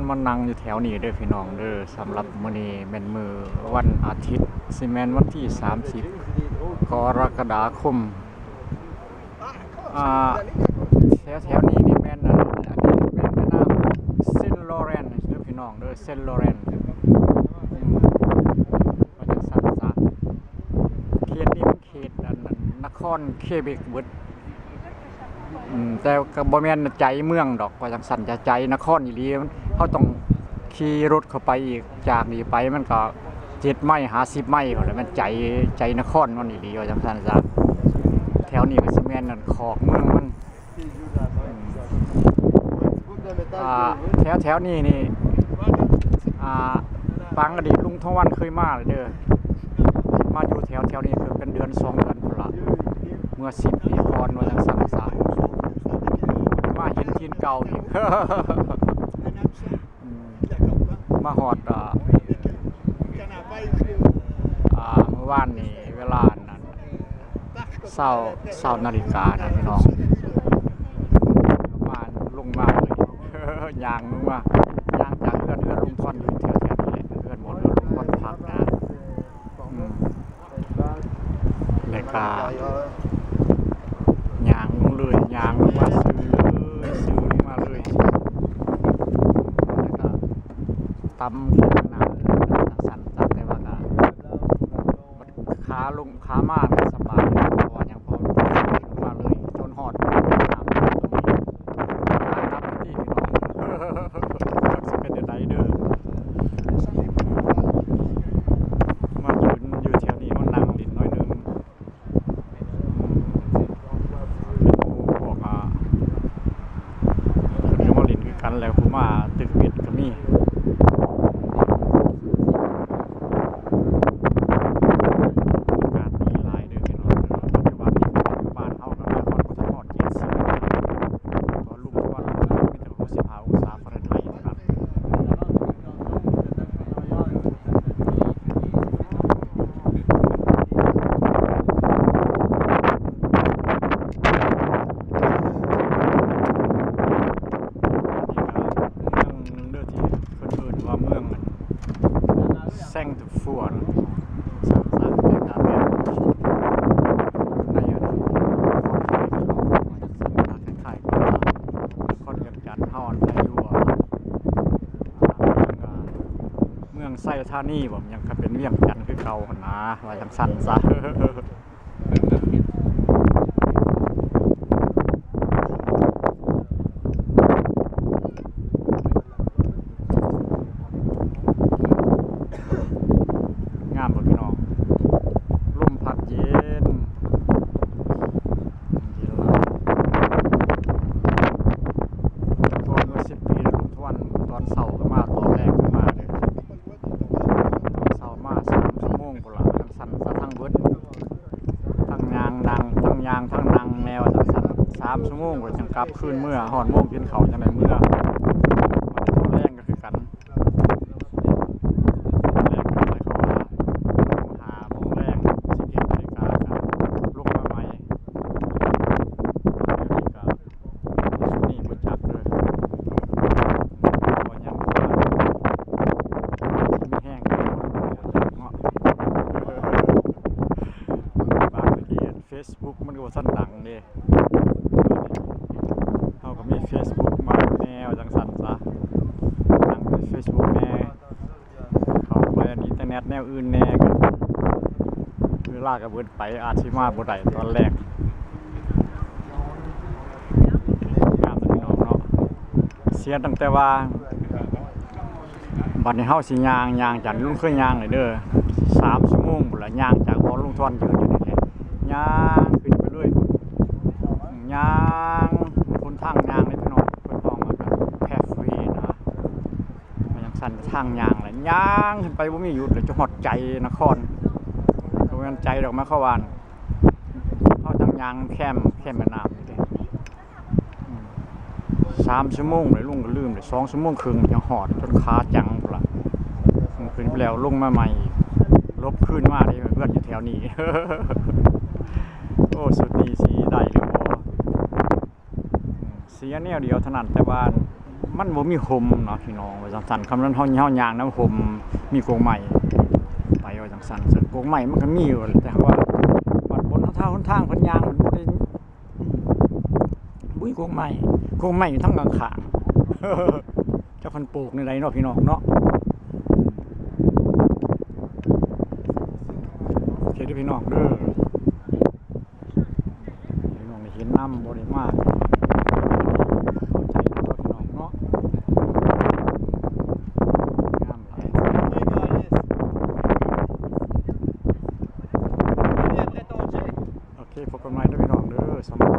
ມານັ່ງຢູ່ແຖວນີ້ເດີພີ່ນ້ອງເດີ. ສຳລັບມື້ນີ້ແມ່ນມື້ວັນອາທິດ ຊິແມ່ນວັນທີສາມສິບ ກໍລະກະດາຄົມ. ອ່າ ແຖວ ແຖວນີ້ນີ້ແມ່ນ ອັນ ອັນນີ້ແມ່ນແມ່ນ້ຳເຊນໂລແຣນເດີພີ່ນ້ອງເດີ ເຊນໂລແຣນ ອືມ ວ່າຈັ່ງຊັ້ນຊະ. ເຂດນີ້ມັນເຂດ ອັນ ອັນ ນະຄອນເຄເບັກເບິດ ອືມ ແຕ່ກໍບໍ່ແມ່ນໃຈເມືອງດອກ ວ່າຈັ່ງຊັ້ນ ຈະໃຈນະຄອນອີ່ຫຼີ. ເຮົາຕ້ອງຂີ່ລົດເຂົ້າໄປອີກ ຈາກນີ້ໄປມັນກໍເຈັດໄມ ຫ້າສິບໄມພຸ້ນແຫຼະ ແມ່ນໃຈ ໃຈນະຄອນມັນອີ່ຫຼີ ວ່າຈັ່ງຊັ້ນຊະ. ແຖວນີ້ກໍຊິແມ່ນ ອັນ ຂອກເມືອງມັນ ອືມ ອ່າ ແຖວ ແຖວນີ້ນີ້ ອ່າ ປາງອະດີດລຸງທອງວັນເຄີຍມາແລ້ວເດີ ມາຢູ່ແຖວ ແຖວນີ້ຄືເປັນເດືອນສອງເດືອນພຸ້ນລະ ເມື່ອສິບປີກ່ອນ ວ່າຈັ່ງຊັ້ນຊະ ມາເຫັນຖິ່ນເກົ່າອີກ. ອືມ ມາຮອດ ອ່າ ອ່າ ມື້ວານນີ້ເວລານັ້ນ ເຊົ້າ ເຊົ້ານາລິການະພີ່ນ້ອງ ມາ ລົງມາເລີຍ ຍ່າງລົງມາ ຍ່າງຈາກເຮືອນ ເຮືອນລຸງທອນຢູ່ແຖວໆນີ້ແຫຼະ ເຮືອນໝົດ ເຮືອນລຸງທອນພັກນະ ອືມ ແລ້ວກະຍ່າງລົງເລີຍ ຍ່າງລົງມາຊື່ເລີຍ ຊື່ລົງມາເລີຍ ແລ້ວກະຕຳແຄມນ້ຳ ສັ້ນໆ ແຕ່ວ່າກະ ຂາລົງ ຂາມາກະສະບາຍ ເພາະວ່າຫຍັງ ເພາະວ່າມາເລີຍ ຈົນຮອດນ້ຳ ຂາກັບຢູ່ຕິພີ່ນ້ອງ ຈັກຊິເປັນແນວໃດເດີ. ມາຢືນຢູ່ແຖວນີ້ ມານັ່ງຫຼິ້ນໜ້ອຍໜຶ່ງ ເປັນໝູ່ພວກ ອ່າ ເພິ່ນກໍມາຫຼິ້ນຄືກັນແຫຼະ ຜູ້ມາຕຶກເບັດກໍມີ. ອາກາດດີຫຼາຍເດີພີ່ນ້ອງເດີ ປັດຈຸບັນນີ້ຢູ່ບ້ານເຮົາກໍຮອດ ບໍ່ທັນຮອດເຈັດສິບ ເພາະລົມຕາເວັນຕົກ ມີແຕ່ຫົກສິບຫ້າອົງສາຟາເຣັນໄຮເທົ່ານັ້ນ. ອັນນີ້ກໍເມືອງໜຶ່ງເດີທີ່ເພິ່ນເອີ້ນວ່າເມືອງ Saint Four ເນາະ ສ້າງ ສ້າງແຕ່ການແມ່ນໃນ ອັນ ຄ້າຍໆກັບນະຄອນວຽງຈັນເຮົາ ອັນ ຢູ່ ອ່າ ເມືອງ ອ່າ ເມືອງໄຊທານີບໍ ຍັງກະເປັນວຽງຈັນຄືເກົ່າຫັ້ນນາ ວ່າຈັ່ງຊັ້ນຊະ. ງາມບໍ່ພີ່ນ້ອງ ລົມພັດເຢັນ ເຢັນຫຼາຍ ກ່ອນເມື່ອສິບປີ ລົມທວນ ຕອນເຊົ້າກໍມາ ຕອນແລງກໍມາເດີ ເຊົ້າມາສາມຊົ່ວໂມງ ພຸ້ນລະ ທັງສັ່ນສະທັງເບິດ ທັງຍ່າງນັ່ງ ທັງຍ່າງທັງນັ່ງແນວຈັ່ງຊັ້ນ ສາມຊົ່ວໂມງກວ່າຈັ່ງກັບຄືນເມືອ ຮອດໂມງກິນເຂົ້າຈັ່ງໄດ້ເມືອ ຕອນແລງກໍຄືກັນ ຕອນແລງກໍໝາຍຄວາມວ່າຫ້າໂມງແລງ ສິບເອັດນາລິກາກໍລົງມາໃໝ່ ດຽວນີ້ກໍ ຊຸດນີ້ບໍ່ຈັກເດີ ວ່າຍັງ ຊິມີແຮງເນາະ ບາງທີເຟສບຸກມັນກໍບໍ່ທັນດັງເດ້ ເຮົາກໍມີເຟສບຸກໃໝ່ແນວຈັ່ງຊັ້ນຊະ ດັງເຟສບຸກແນ່ ເຂົ້າໄປອັນອິນເຕີເນັດແນວອື່ນແນ່ ກໍເວລາກໍເບິດໄປ ອາດຊິມາບໍ່ໄດ້ຕອນແລກ ງາມເນາະພີ່ນ້ອງເນາະ ເສຍຕັ້ງແຕ່ວ່າ ບັດນີ້ເຮົາຊິຍ່າງ ຍ່າງຈາກ ລຸງເຄີຍຍ່າງເລີຍເດີ ສາມຊົ່ວໂມງພຸ້ນລະ ຍ່າງຈາກບ່ອນລຸງທອນຢືນຢູ່ນີ້ແຫຼະ ຍ່າງຂຶ້ນໄປເລີຍພຸ້ນ ຍ່າງ ຫົນທາງຍ່າງເລີຍພີ່ນ້ອງ ເພິ່ນຮ້ອງວ່າ pathway ນະ ວ່າຈັ່ງຊັ້ນ ທາງຍ່າງລະຍ່າງຂຶ້ນໄປບໍ່ມີຢຸດເລີຍ ຈົນຮອດໃຈນະຄອນ ບໍ່ແມ່ນໃຈດອກ ໝາຍຄວາມວ່າ ເຮົາຈັ່ງຍ່າງແຄມ ແຄມແມ່ນ້ຳນີ້ເດ້ ອືມ ສາມຊົ່ວໂມງເລີຍ ລຸງກໍລືມເລີຍ ສອງຊົ່ວໂມງເຄິ່ງຈັ່ງຮອດ ຈົນຂາຈັງພຸ້ນລະ ຂຶ້ນໄປແລ້ວລົງມາໃໝ່ອີກ ຫຼົບຄືນມາເດ້ ເຮືອນຢູ່ແຖວນີ້ ໂອ້ ຊຸດນີ້ຊິໄດ້ຫຼືບໍ່? ເສຍແນວດຽວເທົ່ານັ້ນ ແຕ່ວ່າ ມັນບໍ່ມີຮົ່ມເນາະພີ່ນ້ອງ ວ່າຈັ່ງຊັ້ນ. ຄັນແມ່ນເຮົາ ເຮົາຍ່າງນຳຮົ່ມ ມີກົກໄມ້ໄປ ວ່າຈັ່ງຊັ້ນ. ເຊິ່ງກົກໄມ້ມັນກໍມີຢູ່ ແຕ່ວ່າບັດບົນຫົນທາງຫົນທາງເພິ່ນຍ່າງ ມັນບໍ່ໄດ້ ອືມ ບໍ່ມີກົກໄມ້ ກົກໄມ້ຢູ່ທາງຂ້າງໆ ຈັກເພິ່ນປູກແນວໃດເນາະພີ່ນ້ອງເນາະ. ໂອເຄເດີພີ່ນ້ອງເດີ. ພີ່ນ້ອງໄດ້ເຫັນນຳ ບໍ່ໄດ້ມາ ເຂົ້າໃຈເນາະພີ່ນ້ອງເນາະ. ງາມຫຼາຍ. ໂອເຄ ພົບກັນໃໝ່ເດີພີ່ນ້ອງເດີ. ສຳລັບ